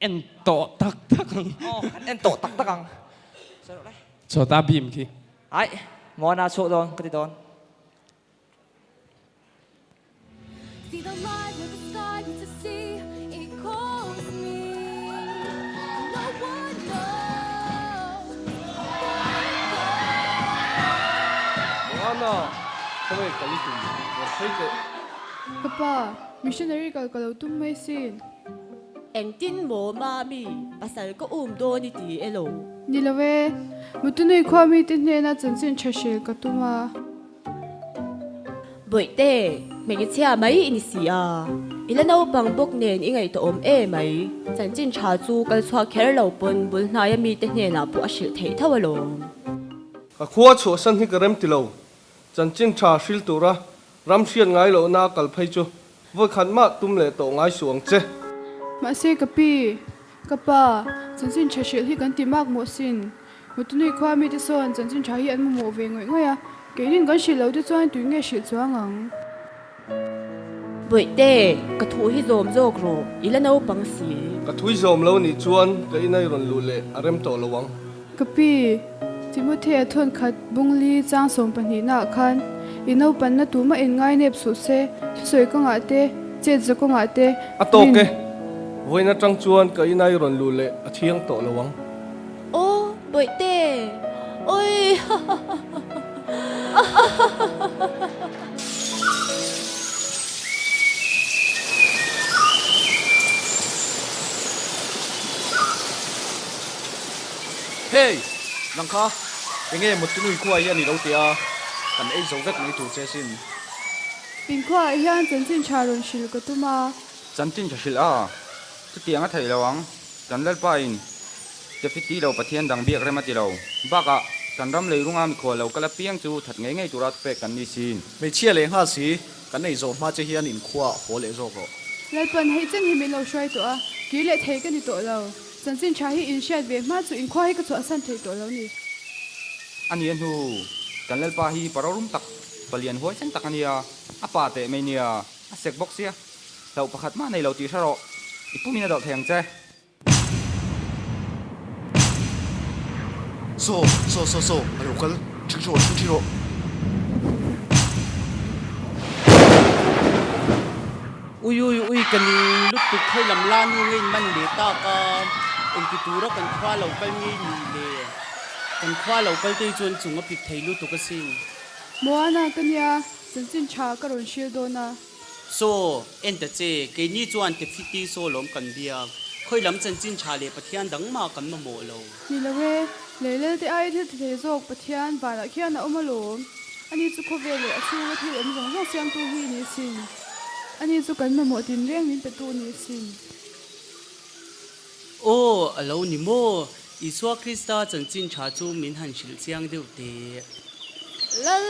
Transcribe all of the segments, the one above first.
En tawh tak tak ang. Aw, kan en tawh tak tak ang. Sawi rawh le. Chhawta bim khi. Aih, Moana chhuak dawn ka ti dawn. Moana, khawnge kal i tum? Rawn phei teh. Ka pa, missionary kal ka lo tum mai sin. Engtin maw Mami, pasal ka um dawn i ti elo? Ni lo e, Mutunui khua mite hnena chanchin tha hril ka tum a. Bawihte, hmeichhia mai i ni si a, i la naupang bawk nen i ngaihtuahawm e mai. Chanchin tha chu kal chhuak kher lo pawn bul hnaia mite hnenah pawh a hrilh theih tho alawm. Ka khua chhuahsan hi ka rem ti lo. Chanchin tha hril tura ram hriat ngai lohna a kal phei chu vawikhat mah tum leh tawh ngai suh ang che. Mahse ka pi, ka pa, chanchin tha hrilh hi kan ti mak mawh sin. Mutunui khua mite sawn chanchin tha hi an mamawh ve ngawih ngawih a, keinin kan hrilh lo te chuan tui nge hrilh chuang ang. Bawihte, ka thu hi zawm zawk rawh, i la naupang si. Ka thui zawm lo nih chuan ka inai rawn luh leh a rem tawh lo ang. Ka pi, Timothea thawnkhat bungli chang sawmpahnihnaah khan i naupanna tumah in ngainep suh se, thusawi kawngah te, chet za kawngah te, A tawk e, vawiin atang chuan ka inai rawn luh leh a thiang tawh lo ang. Aw, Bawihte! Oi! Hey! Nang kha enge Muttunui khua hi a ni lo tia kan ei zo vek mai tur che sin. Inkhuaah hian chanchin tha rawn hrilh ka tum a. Chanchin tha hrilh a, chutiang a theih lo ang. Kan Lalpa in Tefiti lo Pathian dang biak rem a ti lo. Bakah kan ram leirunga mikhual lo kal apiang chu that ngei ngei tura pek kan ni sin. Hmeichhia leh nghal si, kan ei zawh hma che hian inkhua haw leh zawk rawh. Lalpan hei chen hi min lo hruai tawh a, kir leh thei ka ni tawh lo. Chanchin tha hi inhriat ve hma chu inkhua hi ka chhuahsan thei tawh lo ni. A nia hnu, kan Lalpa hi parorum tak, palian huaisen tak a nia, a pa teh mai nia, a sek bawk sia. Hlauh pakhat mah nei lo tih hre rawh, i pumin a dawlh thei ang che. Saw, saw, saw, saw, a lo kal, ṭhing rawh, ṭhing ṭhing rawh. Ui ui ui ka ning lutuk khawi lam la nu nge in man leh tak a, engti tura kan khua lo kal nge ni le, kan khua lo kal te hi chuan chung a pik thei lutuk asin. Moana ka nia, chanchin tha ka rawn hril dawn a. Saw, en ta che, keini chuan Tefiti saw lawm kan biak. Khawi lam chanchin tha leh Pathian dang mah kan mamawh lo. Ni lo e, Leilel te aia thil ti thei zawk Pathian vanah khian a awm alawm. Ani chu khawvel leh a chhunga thil awm zawng zawng siamtu hi ni sin. Ani chu kan mamawh tinreng min petu ni sin. Aw, a lo ni maw? Isua Krista chanchin tha chu min han hrilh chiang deuh teh. Lal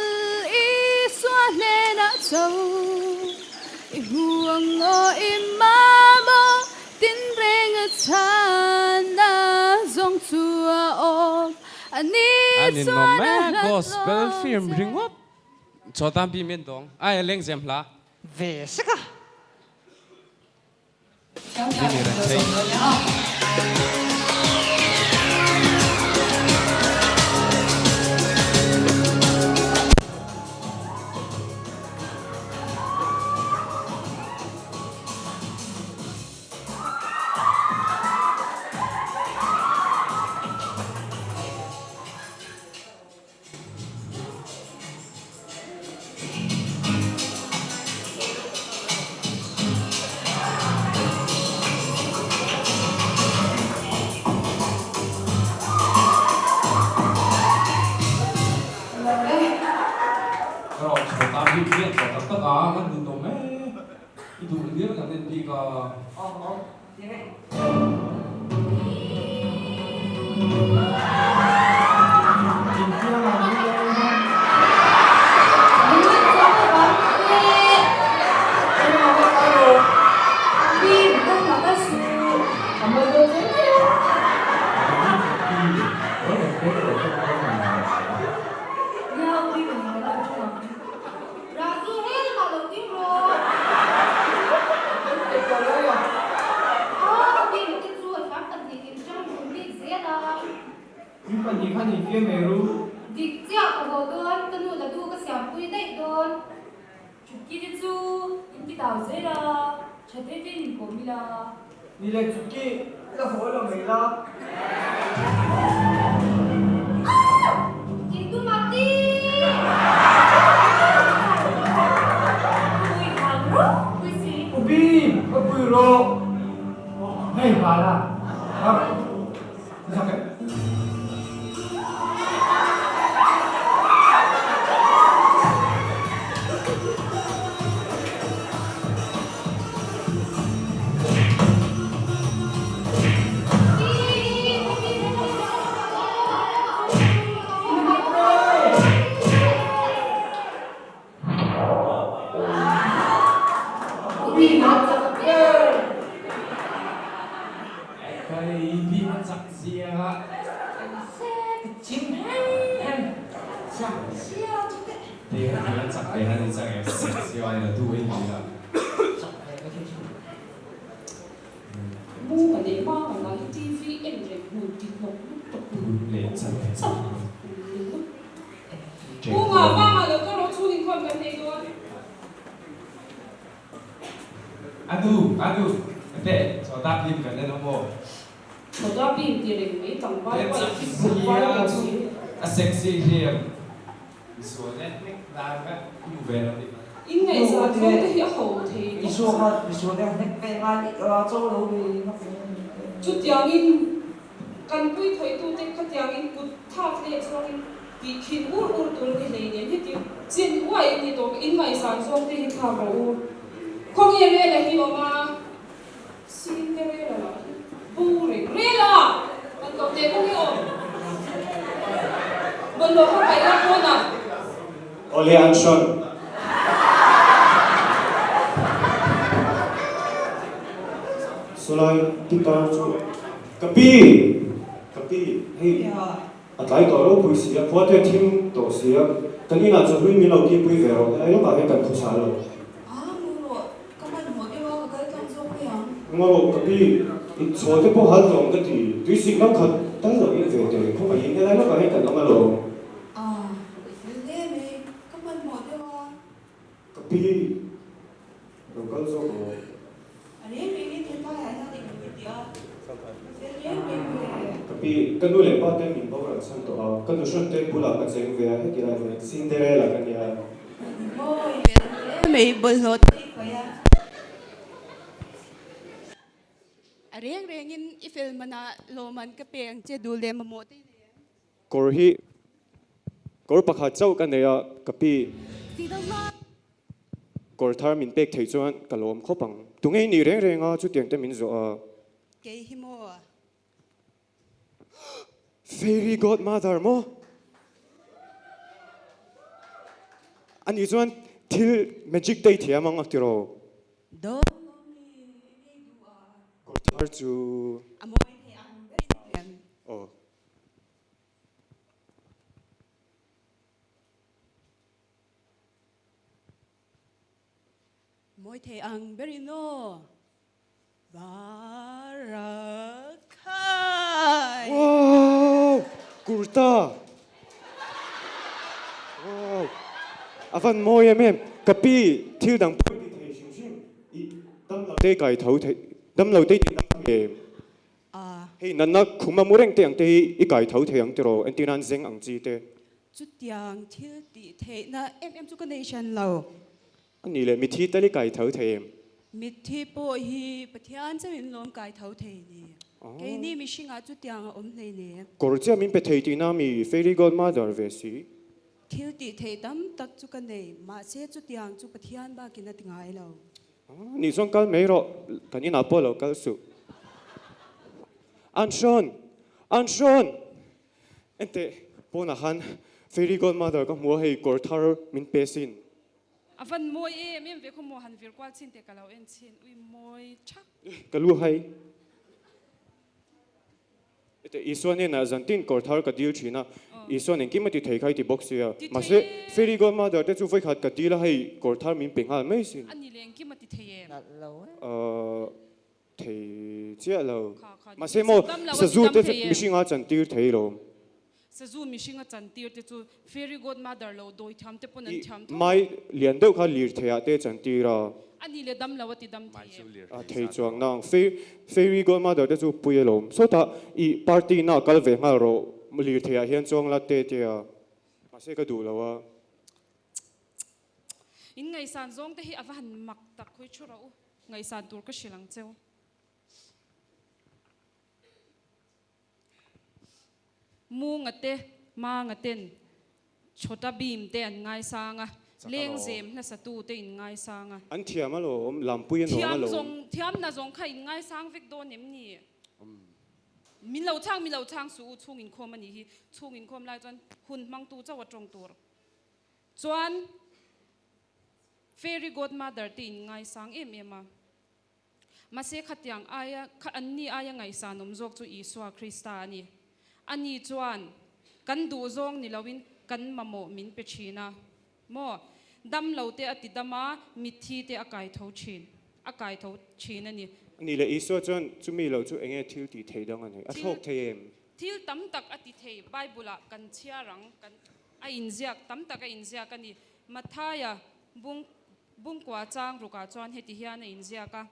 Isua hnenah cho i hmu ang aw i mamawh tinreng a chhanna zawng chu a awm a ni An in chuan nawm a e, hlat gospel lo film che. ringawt chawta bi men dawng ai lengzem hla. Ve sek a. Rawh chho tan hi biak tawh tak tak a, kan duh tawh mai. I duh hlir kan en bik a. In pahnih khan infiam mai ru. Dik chiah ka haw dawn, ka nu la du ka siampui daih dawn. Chutki te chu in ti tau zel a, tha te te in inkawm ila. Ni le chutki, la haw lo mai la. In tum a ti! Pui thang ropui si. Upi, ka pui rawh. Hei Vala, har. Kunga vanga lo ka rawh chhung inkhawm kan nei dawn. Anu, anu, ete, chawta bim kan en awm aw. Chawta bim ti reng mai tlangval pawh in thil phur fai lo si. A sexy hliam misual nek nek dan kha i hmu ve lo nih. In ngaihzah zawng te hi a ho thei bawk si. Misual nek nek ve ngai chaw lo ve. Chutiangin Kan pui thawihtute khatiangin kut thlak leh chuangin tih khin ur ur tur a ni hleinem heti chin uai in ni tawp in ngaihsan zawng te hi thlak rawh u. Khawnge Rela hi awm a, Cinderella lah hi bo reng Rela! Kan koh teh kawng hi awm. Bawlhhlawh kha paih la pawnah. Awle an hrawn. Sawlai pitar chu ka pi! Ka pi, hei a tlai tawh ropui si a, khua te a thim tawh si a, kan inah chawhlui min lo kipui ve rawh, helai lawkah hian kan khawsa lo. A, mu rawh, ka hmanhmawh deuh a, ka kal tlang zawk mai ang. Ngaw rawh ka pi, i chaw te pawh hal tawh ang ka ti, tuisik no khat tal lo in ve teh, khawngaihin helai lawkah hian kan awm alawm. A, i fel hle mai, ka hmanhmawh deuh a. Ka pi, lo kal zawk rawh. A reng rengin hetlaiah hian eng nge tih a? Ka fel reng reng ve. Ka pi, ka nu leh pa te min boral chhan tawh a, ka nu hran te bulah ka cheng ve a, heti lai hian Cinderella ka nia. Mawi fel hle mai, bawlhhlawh te i paih a. A reng rengin i fel manah lawmman ka pe ang che duh leh mamawh te i nei em? Kawr hi kawr pakhat chauh ka nei a, ka pi. Kawr thar min pek thei chuan ka lawm khawp ang. Tunge i nih reng reng a, chutiang te min zawh a. Kei hi maw? Fairy Godmother maw? Ani chuan thil magic te i thiam ang a tiraw? Dawn lawm ni, i nei duh a. Kawr thar chu. A mawi thei ang ber in thiam. Aw. Mawi thei ang berin aw Barakai. Wow! Kurta! Wow! A van mawi em em. Ka pi thil dang pawh i ti thei hrim hrim. I damlo te kai tho thei, damlo te i ti dam thei em? A. Hei natna khum a mu reng te ang te hi i kai tho thei ang tiraw entir nan zeng ang chi te. Chutiang thil tih theihna em em chu ka nei hran lo. A nih leh mithi tal i kai tho thei em? Mithi pawh hi Pathian chauhin lawm kai tho thei ni. Keini mihringah chutiang a awm hlei ne. Kawr chiah min pe thei tihna mi Fairy Godmother ve si. Thil tih theih tam tak chu ka nei, mahse chutiang chu Pathian bakin a ti ngai lo. Nih chuan kal mai rawh, kan inah pawh lo kal suh. An hrawn! An hrawn! Enteh, pawnah khan Fairy Godmother ka hmu a, hei kawr thar min pe sin. A van mawi em em ve khaw maw han vir kual chin teh ka lo en chin, ui mawi thak. Ka lu hai. Heti Isua hnenah zantin kawr thar ka dil thin a, Isua'n engkim a ti thei kha i ti bawk sia. Mahse, Fairy Godmother te chu vawikhat ka dil a, hei kawr thar min pe nghal mai sin. A ni leh engkim a ti thei em? Ahh, thei chiah lo. Mahse maw, sazu te mihringa chantir thei lo. Sazu mihring a chantir te chu Fairy Godmother lo dawi thiam te pawn an I thiam tho. mai lian deuh kha lirthei ah te chantir a. A ni leh dam lo a ti dam thei em? A thei chuang nang. Fairy Godmother te chu pui alawm. Sawtah i party na kal ve nghal rawh lirthei ah hian chuang la te te a. Mahse ka duh lo a. In ngaihsan zawng te hi a va han mak tak khawi thu rawh u. Ngaihsan tur ka hrilh ang cheu. Munga te, Manga ten Chhota Bhim te an ngaisang a, Lengzem hlasatu te in ngaisang a. An thiam alawm, Lampui a nuam alawm. Thiam zawng, thiam na zawng kha in ngaisang vek dawn em ni? Min lo chhang, min lo chhang suh u, chhung inkhawm a nih hi. Chhung inkhawm lai chuan hun hmangtu chauh a tawng tur. Chuan Fairy Godmother te in ngaisang em em a. Mahse khatiang aia, kha anni aia ngaihsanawm zawk chu Isua Krista a ni. Ani chuan kan duhzawng ni loin kan mamawh min pe thin a. Maw? Dam lo te a ti dam a, mitthi te a kai tho thin, a kai tho thin a ni. Ani leh Isua chuan chumi lo chu enge thil tih thei dang a nei? A thlawk thei em? Thil tam tak a ti thei, Bible-ah kan chhiar ang, kan a inziak tam tak a inziak a ni. Mathaia bung Bungkua chang rukah chuan heti hian a inziak a,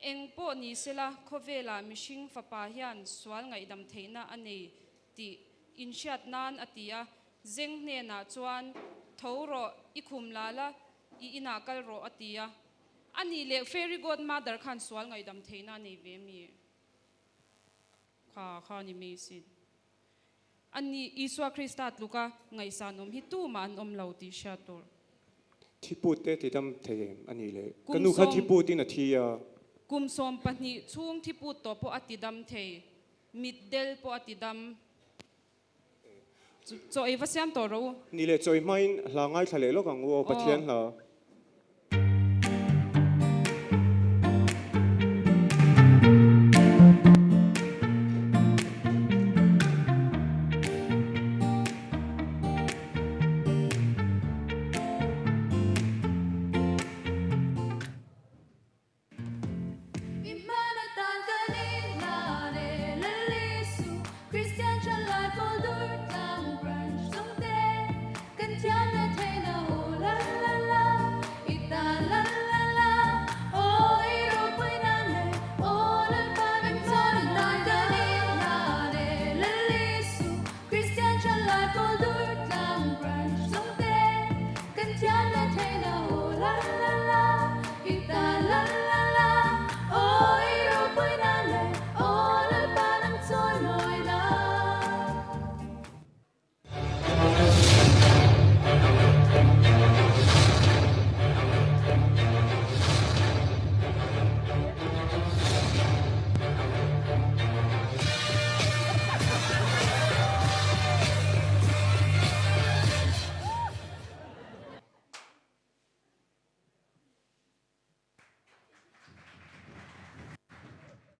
Eng pawh ni sela, khawvelah mihring fapa hian sual ngaihdam theihna a nei tih inhriat nan a ti a, Zeng hnenah chuan, Tho rawh, i khum la la, i inah kal rawh a ti a. A nih leh Fairy Godmother khan sual ngaihdam theihna a nei ve mi? Kha kha ni mai sin. A ni, Isua Krista tluka ngaihsan awm hi tumah an awm lo tih hriat tur. Thiput te ti dam thei em a nih le? Ka Kum nu kha sawm thiputin a thi a. Kum 12 chhung thiput tawh pawh a ti dam thei, mitdel pawh a ti dam. Chaw ei va siam tawh rawh u. Ni leh chawi hmain hla ngaithla leh lawk ang u aw Pathian hla.